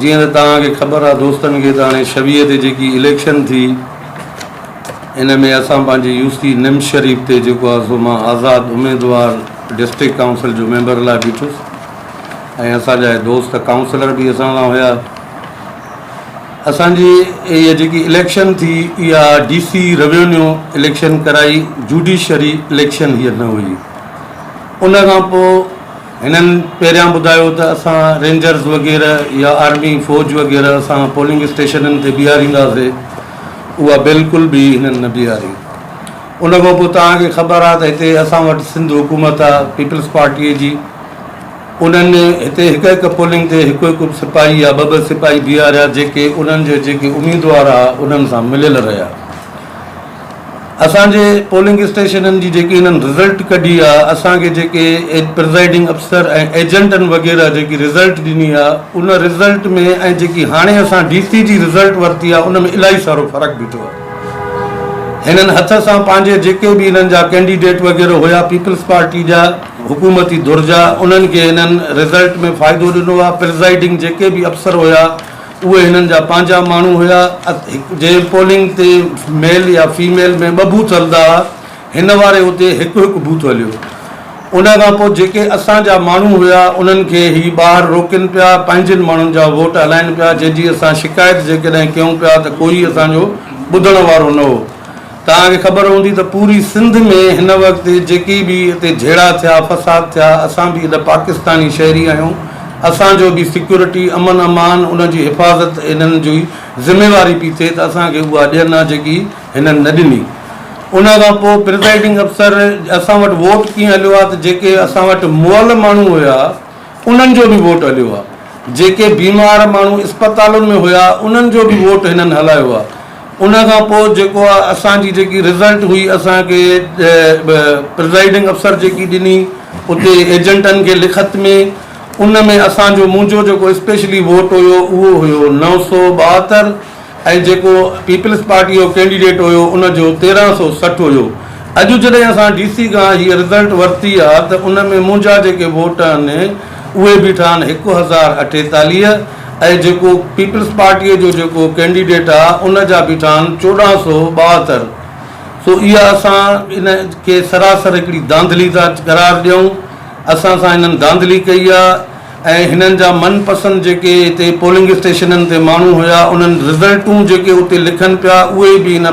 جيئن ته توهان کي خبر آهي دوستن کي ته هاڻي شويء تي جيڪي اليڪشن ٿي ان ۾ اسان پنهنجي يو سي نم شريف تي جيڪو آهي سو مان آزاد اميدوار ڊسٽرڪٽ ڪائونسل جو ميمبر لاء بيٺس ۽ اسان جا دوست ڪائونسلر به اسان سان هيا. اسان جي اها جيڪي اليڪشن ٿي اها ڊي سي روينيو اليڪشن ڪرائي جوڊيشري اليڪشن هيء نه هئي. ان کان پوء هنن پهريان ٻڌايو ته اسان رينجرز وغيره يا آرمي فوج وغيره اسان پولنگ اسٽيشنن تي بيهارينداسي اها بلڪل به هنن نه بيهاري. ان کان پوء توهان کي خبر آهي ته هتي اسان وٽ سنڌ حڪومت آهي پيپلز پارٽيء جي انهن هتي هڪ هڪ پولنگ تي هڪ هڪ سپاهي يا ٻه ٻه سپاهي بيهاريا جيڪي انهن جي جيڪي اميدوار آ انهن سان مليل رهيا. اسان جي پولنگ اسٽيشنن جي جيڪي هنن رزلٽ ڪڍي آ اسان کي جيڪي پرزائيڊنگ افسر ۽ ايجنٽن وغيره جيڪي رزلٽ ڏني آ ان رزلٽ ۾ ۽ جيڪي هاڻي اسان ڊي سي جي رزلٽ ورتي آ ان ۾ الاهي سارو فرق بيٺو آ. هنن هٿ سان پنهنجي جيڪي به هنن جا ڪينڊيڊيٽ وغيره هيا پيپلز پارٽي جا حڪومتي ڌر جا انهن کي هنن رزلٽ ۾ فائدو ڏنو آ پرزائيڊنگ جيڪي به افسر هيا اهي هنن جا پنهنجا ماڻهو هيا جنهن پولنگ تي ميل يا فيميل ۾ ٻه بوٿ هلندا ها هن واري اتي هڪ هڪ بوٿ هليو ان کان پوء جيڪي اسان جا ماڻهو هيا انهن کي هي ٻاهر روڪين پيا پنهنجن ماڻهن جا ووٽ هلائين پيا جنهن جي اسان شڪايت جيڪڏهن ڪيون پيا ته ڪوئي اسان جو ٻڌڻ وارو نه هو. توهان کي خبر هوندي ته پوري سنڌ ۾ هن وقت جيڪي به اتي جهيڙا ٿيا فساد ٿيا اسان به هن پاڪستاني شهري آهيون اسان جو به سيڪيورٽي امن امان ان جي حفاظت هنن جي ذميواري پي ٿئي ته اسان کي اها ڏين ها جيڪي هنن نه ڏني ان کان پوء پرزائيڊنگ افسر اسان وٽ ووٽ ڪيئن هليو آهي ته جيڪي اسان وٽ مئل ماڻهو هيا انهن جو به ووٽ هليو آهي جيڪي بيمار ماڻهو اسپتالن ۾ هيا انهن جو به ووٽ هنن هلايو آهي ان کان پوء جيڪو آ اسان جي جيڪي رزلٽ هئي اسان کي پرزائيڊنگ افسر جيڪي ڏني اتي ايجنٽن کي لکت ۾ ان ۾ اسان جو منهنجو جيڪو اسپيشلي ووٽ هيو اهو هيو 972 ۽ جيڪو پيپلز پارٽي جو ڪينڊيڊيٽ هيو ان جو 1360 هيو اڄ جڏهن اسان ڊي سي کان هيء رزلٽ ورتي آ ته ان ۾ منهنجا جيڪي ووٽ آهن اهي بيٺا آهن 1048 ۽ جيڪو پيپلز پارٽيء جو جيڪو ڪينڊيڊيٽ آ ان جا بيٺا آهن 1472 سو اها اسان ان کي سراسر هڪڙي دانڌلي ٿا قرار ڏيون اسان سان هنن دانڌلي ڪئي آ ۽ هنن جا من پسند جيڪي هتي پولنگ اسٽيشنن تي ماڻهو هيا انهن رزلٽون جيڪي اتي لکن پيا اهي به هن.